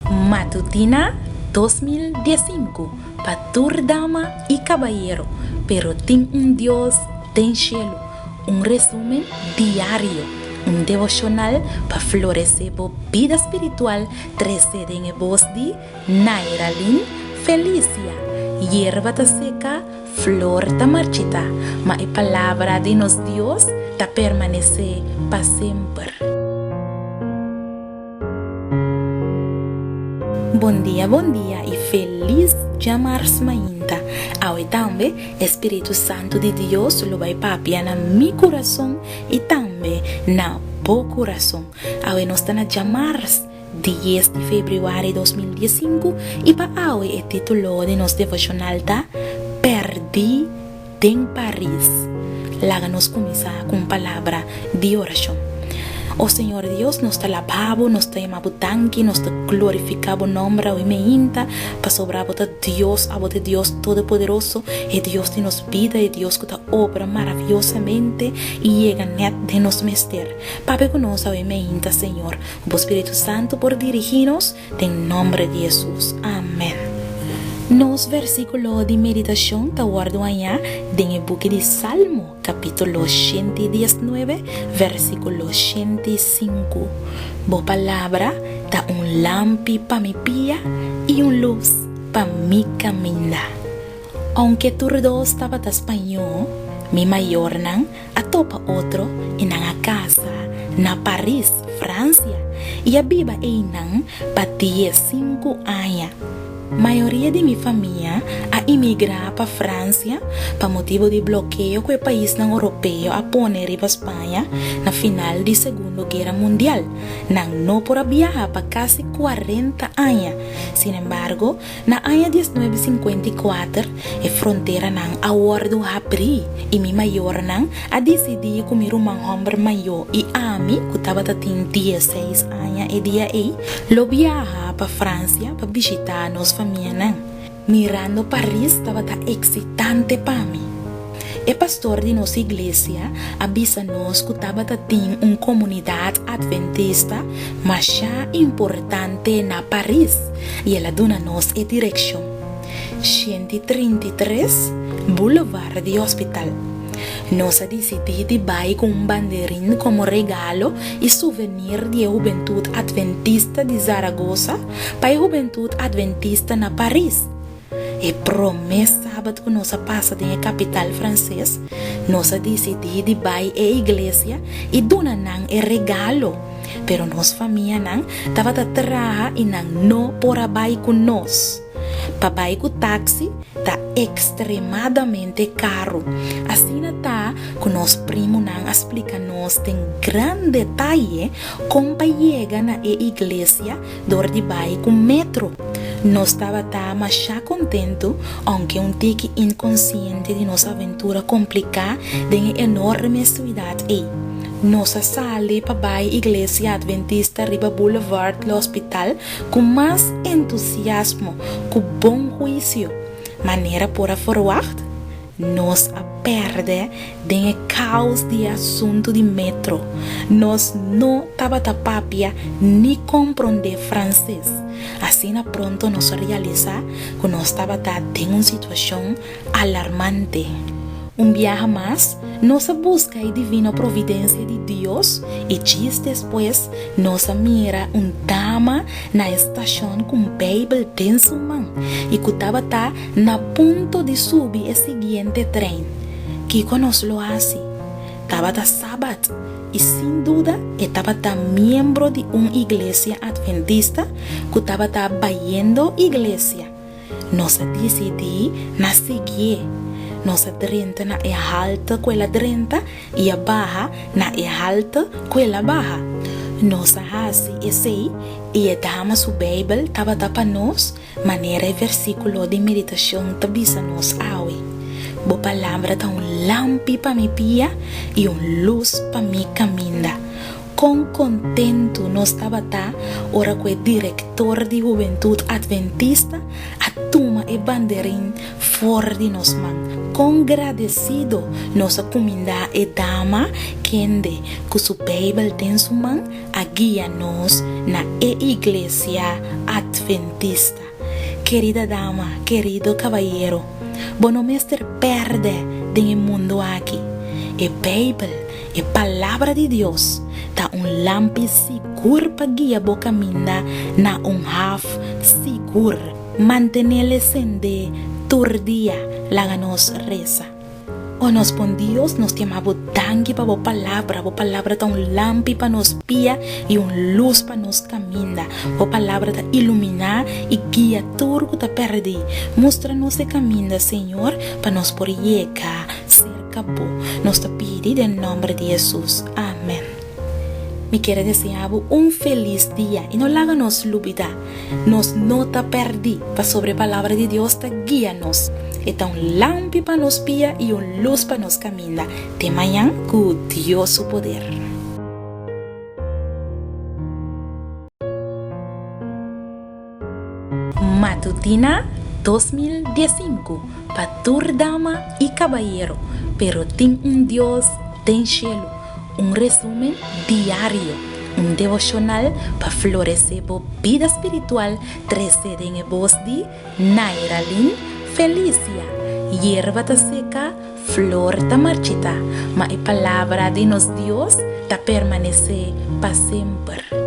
Matutina 2015 pa tur dama i kabayero, pero tin un Dios den shelu. Un resumen diario, un devoshonal pa floresé bo bida spiritual trese den e bos di Nairalyn Felicia. Yerba ta seka, flor ta marchitá, ma e palabra di nos Dios ta permanesé pa semper. Bon dia bon dia y feliz djamars mainta. Awe tambe e Spiritu Santu di Dios lo bay papia na mi curason y tambe na bo curason. Awe nos ta na djamars dies di februari 2015 y pa awe e titulo di nos devocional ta Perdi Den Paris, laga nos kuminsá ku un palabra di orashon. O Señor Dios, nos ta laba Bo, nos ta yama Bo danki, nos ta glorifiká Bo nòmber awe meinta, pasobra Abo ta Dios, Abo ta e Dios Todopoderoso, e Dios di nos bida, e Dios ku ta obra maraviyosamente i yega nèt den nos mester. Papia ku nos awe meinta, Señor. Ku Bo Spiritu Santu por dirigí nos Den nomber di Hesus. Amen. Nos versíkulo di meditashon ta wòrdu hañá den e buki di Salmo, kapítulo 119, versíkulo 105. Bo palabra ta un lampi pa mi pia i un lus pa mi kaminda. Ounke tur dos tabata spañó, mi mayornan a topa otro i nan a kasa na Paris, Fransia, i a biba einan pa diesinku aña. Mayoria di mi famia a imigrá pa Fransia pa motibu di blokeo ku e paisnan oropeo a pone riba Spaña na final di Segundo Guera Mundial. Nan no por a biaha pa kasi kuarenta aña. Sinembargo, Na aña diesnuebe sinkuenta i kuater e fronteranan a wòrdu habrí i mi mayornan a disidí ku mi ruman hòmber mayó i ami, ku tabata tin dieseis aña e dia ei, lo biaha pa Fransia pa bishitá nos famianan. Mirando Paris tabata eksitante pa mi. E pastor di nos iglesia a bisa nos ku tabata tin un komunidat atventista masha importante na Paris i el a duna nos e direkshon, 133 Boulevard di Hospital. Nos a disidí di bai ku un banderin komo regalo i suvenir di e hubentut atventista di Zaragoza pa e hubentut atventista na Paris. E promé sabat ku nos a pasa den e kapital franses, nos a disidí di bai e iglesia i duna nan e regalo. Pero nos famianan tabata traha i nan no por a bai ku nos. Pa bai ku taksi ta ekstremadamente karu. Asina ta ku nos primunan a splika nos den gran detaye kon pa yega na e iglesia dor di bai ku metro. Nos tabata mashá kontentu, ounke un tiki inkonsiente di nos aventura kompliká den e enorme suidat ei. Nos a sali pa bai Iglesia Adventista riba Boulevard L'Hospital ku mas entusiasmo ku bon huisio, manera por a ferwagt. Nos a pèrdè den e kaos di e asuntu di metro. Nos no tabata papia ni komprondé franses. Asina pronto nos a realisá ku nos tabata den un situashon alarmante. Un biaha mas, nos a buska e divino providensia di Dios i djis despues nos a mira un dama na e stashon ku un Beibel den su man i ku tabata Na punto di subi e siguiente trein, kiko nos lo hasi? Tabata Sabat, i sin duda e tabata miembro di un iglesia adventista ku tabata bayendo iglesia. Nos a disidí na siguié. Nos a drenta na e halte ku el a drenta i a baha na e halte ku el a baha. Nos a hasi esei, i e dama su Beibel tabata pa nos Manera e versíkulo di meditashon ta bisa nos awe, Bo palabra ta un lampi pa mi pia i un lus pa mi kaminda. Kon kontentu nos tabata ora ku e direktor di Hubentut Adventista a tuma e banderin for di nos man. Kon gradesido nos a kumindá e dama kende ku su Beibel den su man a guia nos na e Iglesia Adventista. Kerida dama, kerido kabayero, bo no mester pèrdè den e mundu aki. E Beibel, e Palabra di Dios, ta un lampi sigur pa guia bo kaminda na un haf sigur. Mantenel sendé tur dia. Laga nos resa. O nos bon Dios, nos ta yama bo danki pa bo palabra. Bo palabra ta un lampi pa nos pia i un lus pa nos kaminda. Bo palabra ta iluminá i guia tur ku ta pèrdí. Mustra nos e kaminda, Señor, pa nos por yega serka bo. Nos ta pidi den nòmber di Hesus. Amèn. Mi kier a deseá bo un felis dia i no laga nos lubidá, nos no ta pèrdí pasobra e Palabra di Dios ta guia nos. E ta un lampi pa nos pia i un lus pa nos kaminda. Te mañan ku Dios su poder. Matutina 2015 pa tur dama i kabayero, pero tin un Dios den shelu, un resumen diario, un devoshonal pa floresé bo bida spiritual trese den e bos di Nairalyn Felicia. Yerba ta seka, flor ta marchitá, ma e palabra di nos Dios ta permanesé pa semper.